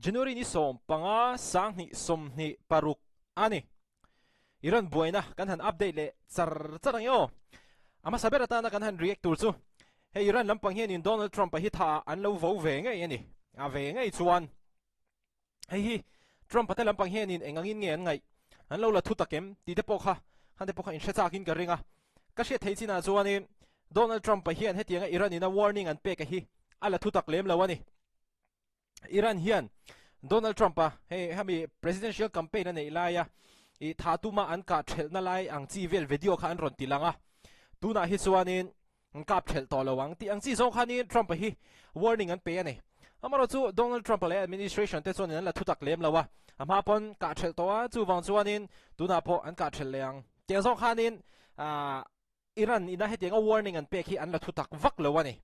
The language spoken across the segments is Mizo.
January ni 15 2026 ani. Iran buaina kan han update leh char char ang e aw. A hmasa ber atana kan han react tur chu hei Iran lampang hianin Donald Trump-a hi tha an lo vo ve ngei a ni. A ve ngei chuan hei hi Trump-a te lampang hianin eng angin nge an ngaih an lo la thu tak em tih te pawh kha han te pawh kha inhre chakin ka ring a. Ka hriat theih chinah chuanin Donald Trump-a hian hetianga Iran ina warning an pek a hi a la thu tak lem lo a ni. Iran hian Donald Trump-a hei hemi presidential campaign a neih laia i tha tuma an kah thelhna lai ang chi vel video kha an rawn ti lang a, tunah hi chuanin an kap thelh tawh lo ang tih ang chi zawng khanin Trump-a hi warning an pe a ni. Amaherawhchu Donald Trump-a leh administration te chuanin an la thutak lem lo a, a hma pawn kah thelh tawh a, chuvang chuanin tunah pawh an kah thelh leh ang tih ang zawng khanin Iran ina hetianga warning an pek hi an la thutak vak lo a ni.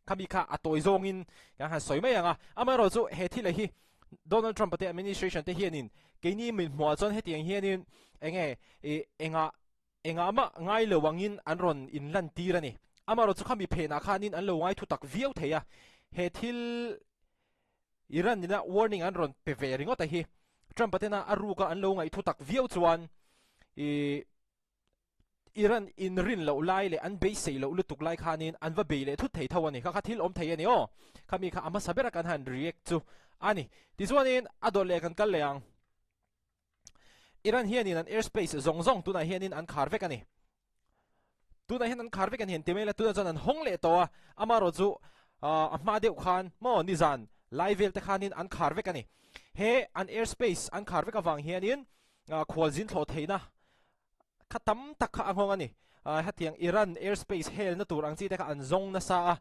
Khami kha a tawi zawngin kan han sawi mai ang a. Amaherawhchu he thila hi Donald Trump-a te administration te hianin keini min hmuah chuan hetiang hianin enge i engah engah mah ngai lo angin an rawn inlantir a ni. Amaherawhchu khami phenah khanin an lo ngai thutak viau thei a. He thil Iran ina warning an rawn pe ve ringawt a hi Trump-a tena a ruka an lo ngaih thutak viau chuan i Iran inrin loh lai leh an beisei loh lutuk lai khanin an va bei leh thut thei tho a ni. Kha kha thil awm thei a ni aw. Khami kha a hmasa bera kan han react chu a ni. Tichuanin a dawt leh kan kal leh ang. Iran hianin an airspace zawng zawng tunah hianin an khar vek a ni. Tunah hian an khar vek a ni han ti mai la, tunah chuan an hawng leh tawh a. Amaherawh chu a hma deuh khan maw nizan lai vel te khanin an khar vek a ni. He an airspace an khar vek avang hianin khualzin thlawh theihna Kha tam tak kha a nghawng a ni. Hetiang Iran airspace helna tur ang chi te kha an zawng nasa a,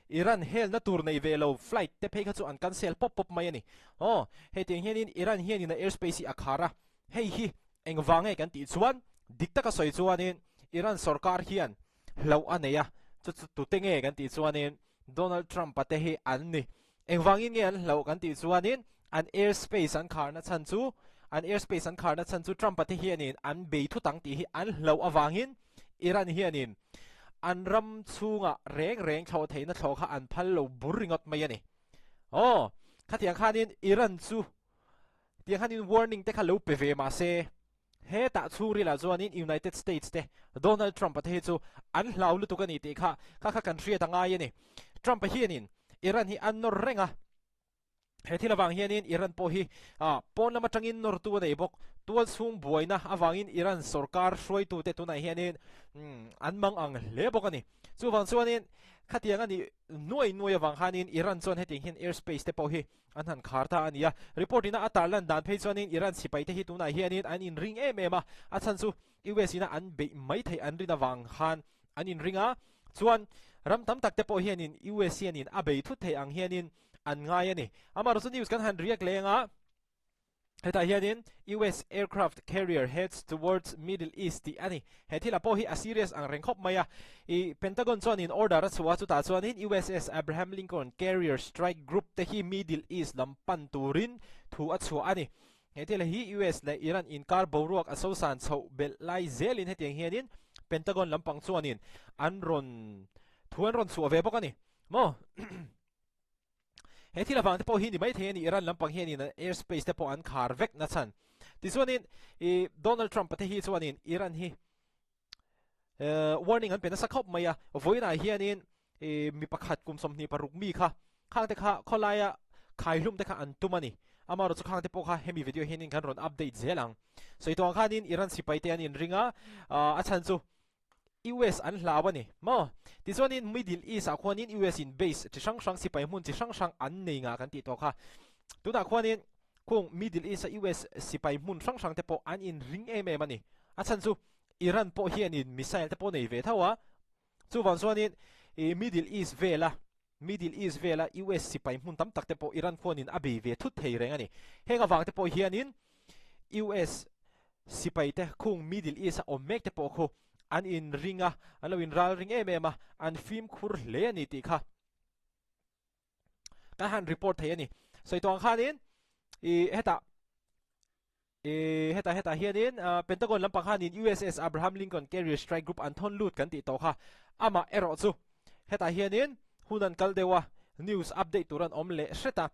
Iran helna tur nei ve lo flight te phei kha chu an cancel pawp pawp mai a ni. Aw, hetiang hianin Iran hianin a airspace hi a khar a, hei hi engvang nge kan tih chuan dik taka sawi chuanin Iran sorkar hian hlauh a nei a, chu chu tute nge kan tih chuanin Donald Trump-a te hi an ni. Engvangin nge an hlauh kan tih chuanin an airspace an kharna chhan chu an airspace an kharna chhan chu Trump-a te hianin an bei thut ang tih hi an hlauh avangin Iran hianin an ram chhungah reng reng thlawh theihna thlawh kha an phal lo bur ringawt mai a ni. Aw, khatiang khanin Iran chu tiang khanin warning te kha lo pe ve mahse Hetah chhungrilah chuanin United States te Donald Trump-a te hi chu an hlau lutuk a ni tih kha kha kha kan hriat a ngai a ni. Trump-a hianin Iran hi a nawr reng a, he thil avang hianin Iran pawh hi pawn lam atangin nawrtu a nei bawk. Tual chhung buaina avangin Iran sorkar hruaitute tunah hianin an mang ang hle bawk a ni. Chuvang chuanin khatiang a nih nuai nuai avang khanin Iran chuan hetiang hian airspace te pawh hi An han khar ta a ni a, report ina a tarlan dan phei chuanin Iran sipai te hi tunah hianin an inring em em a, a chhan chu US ina an beih mai theih an rin avang khan an inring a, chuan ram tam tak te pawh hianin US hianin a bei thut theih ang hianin an ngai a ni. Amaherawhchu chu news kan han react leng a, hetah hianin US aircraft carrier heads towards Middle East tih a ni. He thil a pawh hi a serious ang reng khawp mai a, i Pentagon chuanin order a chhuah a, chutah chuanin USS Abraham Lincoln Carrier Strike Group te hi Middle East lam pan turin thu a chhuah a ni. He thil hi US leh Iran inkar boruak a sosan chhoh belh lai zelin hetiang hianin Pentagon lampang chuanin an rawn thu an rawn chhuah ve bawk a ni maw? He thil avang te pawh hi ni maithei a ni, Iran lampang hianin an airspace te pawh an khar vek na chhan. Tichuanin i Donald Trump-a te hi chuanin Iran hi warning an pe nasa khawp mai a, vawiinah hianin i mi pakhat kum 26 mi kha khang te kha khawlaia khaihlum te kha an tum a ni. Amaherawhchu khang te pawh kha hemi video hianin kan rawn update zel ang. Sawi tawh ang khanin Iran sipai te an inring a, a chhan chu US an hlau a ni maw? Tichuanin Middle East ah khuanin US in base chi hrang hrang sipai hmun chi hrang hrang an nei ngah kan tih tawh kha. Tunah khuanin khung Middle East a US sipai hmun hrang hrang te pawh an in ring em em a ni. A chhan chu Iran pawh hianin missile te pawh nei ve tho a, chuvang chuanin i Middle East vela Middle East vela US sipai hmun tam tak te pawh Iran khuanin a bei ve thut thei reng a ni. Heng avang te pawh hianin US sipai te khung Middle East a awm mek te pawh khu an inring a, an lo inral ring em em a, an fimkhur hle a ni tih kha kan han report thei a ni. Sawi tawh ang khanin i hetah I hetah hetah hianin Pentagon lampang khanin USS Abraham Lincoln Carrier Strike Group an thawn lut kan tih tawh kha. Amah erawh chu hetah hianin hun an kal deuh a, news update tur an awm leh hret a.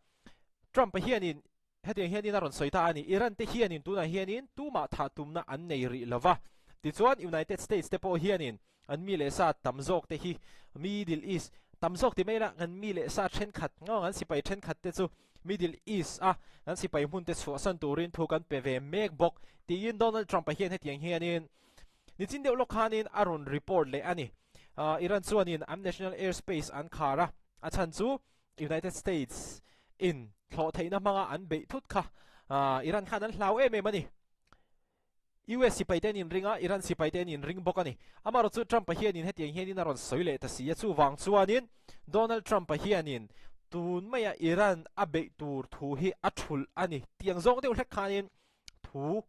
Trump-a hianin. Hetiang hianin a rawn sawi ta a ni, Iran te hianin tunah hianin tumah thah tumna an nei rih lo va. Tichuan United States te pawh hianin an mi leh sa tam zawk te hi Middle East tam zawk ti mai ila kan mi leh sa thenkhat ngawng an sipai thenkhat te chu Middle East a kan sipai hmun te chhuahsan turin thu kan pe ve mek bawk tiin Donald Trump a hian hetiang hianin nichin deuh lawk khanin a rawn report leh a ni. Iran chuanin an national airspace an khar a, a chhan chu United States in thlawh theihna hmanga an beih thut kha Iran khan an hlau em em a ni. US sipai te an inring a, Iran sipai te an inring bawk a ni. Amaherawhchu chu Trump-a hianin hetiang hianin a rawn sawi leh ta si a, chuvang chuanin Donald Trump-a hianin tun maia Iran a beih tur thu hi a thulh a ni. Tiang zawng deuh hlek khanin thu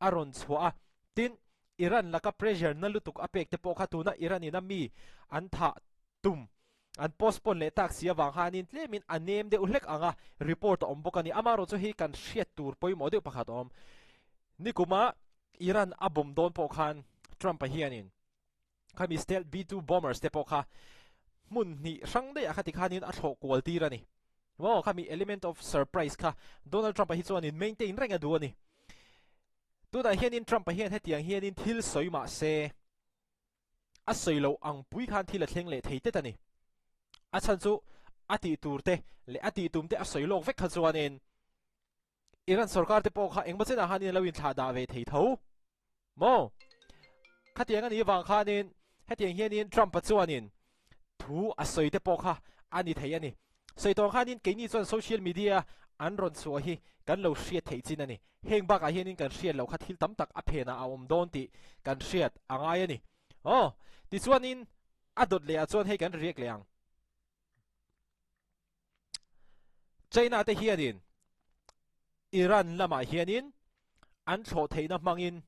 a rawn chhuah a, tin Iran laka pressure na lutuk a pek te pawh kha tuna Iran in a mi an thah tum an postpone leh tak si avang khanin tlemin a nem deuh hlek ang a, report a awm bawk a ni. Amaherawh chu hei kan hriat tur pawimawh deuh pakhat a awm. Nikuma Iran a bomb dawn pawh khan Trump-a hianin khami stealth B-2 bombers te pawh kha hmun hnih hrang daih ah kha tikhanin a thlawh kual tir a ni. Maw khami element of surprise kha Donald Trump-a hi chuanin maintain reng a duh a ni. Tunah hianin Trump-a hian hetiang hianin thil sawi mah se a sawi loh ang pui khan thil a thleng leh thei tet a ni. A chhan chu a tih tur te leh a tih tum te a sawi lawk vek kha chuanin Iran sorkar te pawh kha engmaw chenah khanin a lo inthlah dah ve thei tho maw? Khatiang a nih avang khanin hetiang hianin Trump-a chuanin thu a sawi te pawh kha a ni thei a ni. Sawi tawng khanin keini chuan social media an rawn chhuah hi kan lo hriat theih chin a ni. Heng bakah hianin kan hriat loh kha thil tam tak a phenah a awm dawn tih kan hriat a ngai a ni. Aw, tichuanin a dawt lehah chuan hei kan riak leh ang. China te hianin Iran lamah hianin an thlawh theihna hmangin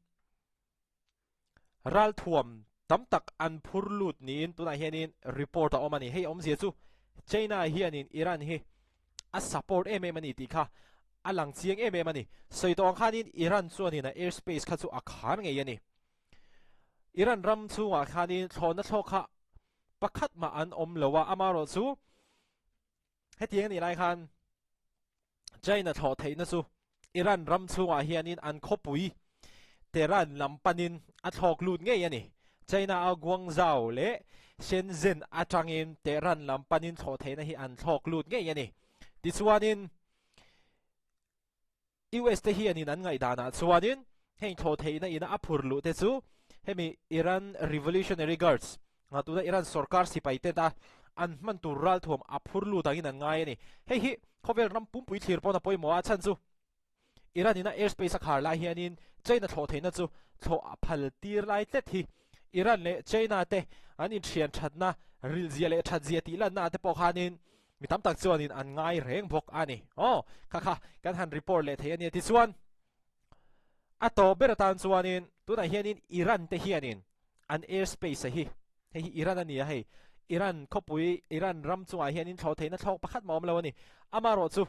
Ralthuam tam tak an phur lut niin tunah hianin report a awm a ni. Hei awmzia chu China hianin Iran hi a support em em a ni tih kha a lang chiang em em a ni. Sawi tawh ang khanin Iran chuanin a airspace kha chu a khar ngei a ni. Iran ram chhungah khanin thlawhna thlawk kha pakhat mah an awm lo a, amaherawhchu Hetiang a nih lai khan China thlawh theihna chu Iran ram chhungah hianin an khawpui Tehran lam panin a thlawk lut ngei a ni. China a Guangzhou leh Shenzhen atangin Tehran lam panin thlawh theihna hi an thlawk lut ngei a ni. Tichuanin US te hianin an ngaihdanah chuanin heng thlawh theihna ina a phur luh te chu hemi Iran Revolutionary Guards, nga tuna Iran sorkar sipai te ta an hman tur ralthuam a phur lut angin an ngai a ni. Hei hi khawvel ram pumpui thlir pawn a pawimawh a, chhan chu Iran ina airspace a khar lai hianin China thlawh theihna chu thlawh a phal tir lai tlet hi Iran leh China te an inthian thatna rilzia leh thatzia tih lanna ah te pawh khanin Mi tam tak chuanin an ngai reng bawk a ni. Aw, kha kha kan han report leh thei a nia. Tichuan, a tawp ber atan chuanin tunah hianin Iran te hianin an airspace a hi, hei hi Iran a ni a hei, Iran khawpui, Iran ram chungah hianin thlawh theihna thlawk pakhat mah awm lo a ni. Amaherawhchu,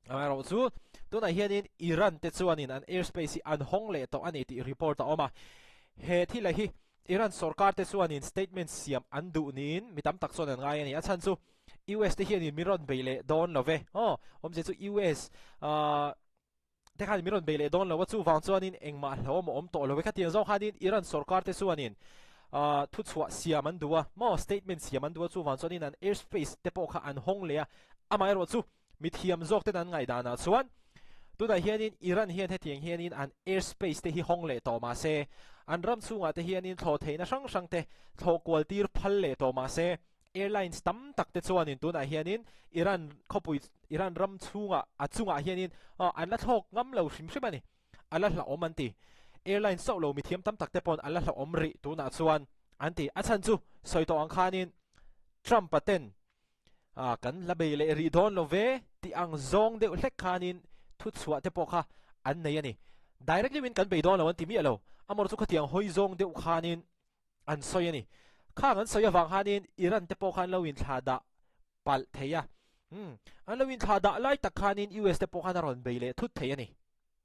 Amaherawhchu, tunah hianin Iran te chuanin an airspace hi an hawng leh tawh a ni tih report a awm a. He thila hi Iran sorkar te chuanin statement siam an duh niin mi tam tak chuan an ngai a ni. A chhan chu US te hianin min rawn bei leh dawn lo ve. Aw, awmzia chu US te khanin min rawn bei leh dawn lo a, chuvang chuanin engmah hlauhawm a awm tawh lo ve. Khatiang zawng khanin Iran sorkar te chuanin thuchhuah siam an duh a, maw statement siam an duh a, chuvang chuanin an airspace te pawh kha an hawng leh a. Amaherawhchu, Mithiam zawk ten an ngaihdanah chuan tunah hianin Iran hian hetiang hianin an airspace te hi hawng leh tawh mah se, an ram chhungah te hianin thlawh theihna hrang hrang te thlawh kual tir phal leh tawh mah se, airlines tam tak te chuanin tunah hianin Iran khawpui Iran ram chhungah a chungah hianin an la thlawk ngam lo hrim hrim a ni. A la hlauhawm an ti. Airlines chauh lo mithiam tam tak te paw'n a la hlauhawm rih tunah chuan an ti. A chhan chu sawi tawh ang khanin Trump-a ten Ah, kan la bei leh rih dawn lo ve tih ang zawng deuh hlek khanin thu chhuah te pawh kha an nei a ni. Directly min kan bei dawn lo an ti miah lo, amawr chu khatiang hawi zawng deuh khanin an sawi a ni. Khang an sawi avang khanin Iran te pawh khan lo inthlah dah palh thei a. Umm, an lo inthlah dah lai tak khanin US te pawh khan a rawn bei leh thut thei a ni.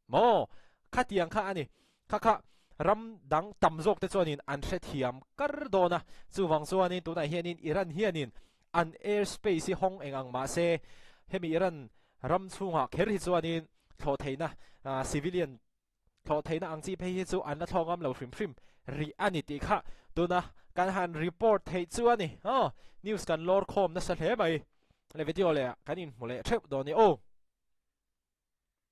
Maw? Khatiang kha a ni. Kha kha ram dang tam zawk te chuanin an hrethiam kar dawn a. Chuvang chuanin tunah hianin Iran hianin an airspace hi hawng eng ang mah se, hemi Iran Ram chhungah kher hi chuanin thlawh theihna civilian thlawh theihna ang chi phei hi chu an la thlawh ngam lo hrim hrim rih a ni tih kha tuna kan han report theih chu a ni. Aw, news kan lawr khawm nasa hle mai. Le video leh ah kan inhmu leh theuh dawn ni aw.